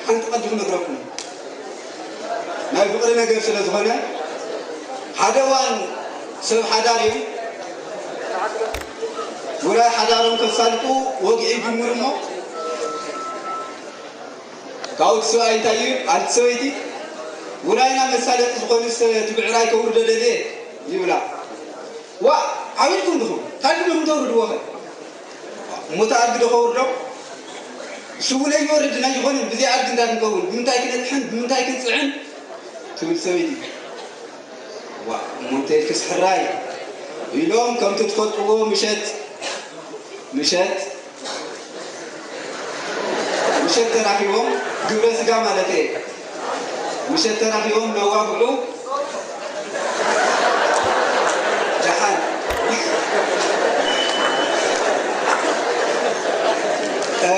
ሓንቲ ቀዲ ክነግረኩም፣ ናይ ፍቕሪ ነገር ስለ ዝኾነ፣ ሓደ እዋን ሰብ ሓዳር እዮም። ውራይ ሓዳሮም ከሳልጡ ወግዒ ይጅምሩ እሞ፣ ካብኡ እቲ ሰብኣይ እንታይ እዩ? ኣንቲ ሰበይቲ፣ ውራይና መሳለጢ ዝኾንስ እቲ ብዕራይ ከውርዶ ደልየ ይብላ። ዋ፣ ዓቢድኩም ድኹም፣ ታድሚ ዲኹም ተውርድዎ ኸ? እሞ እቲ ኣድጊ ዶ ከውርዶ? ንሱ እውን ኣይወርድን ኣይኾንን። ብዘይ ኣድጊ እንታይ ክንከውን? ብምንታይ ክነጥሕን ብምንታይ ክንጽዕን? ትብል ሰበይቲ። ዋ፣ እሞ እንታይ ኢልክስ ሕራይ? ኢሎም ከምቲ ትፈልጥዎ ምሸት፣ ምሸት፣ ምሸት ተራኺቦም፣ ግብረ ስጋ ማለት እየ። ምሸት ተራኺቦም ነዋግዑ። ደሓን። እ፣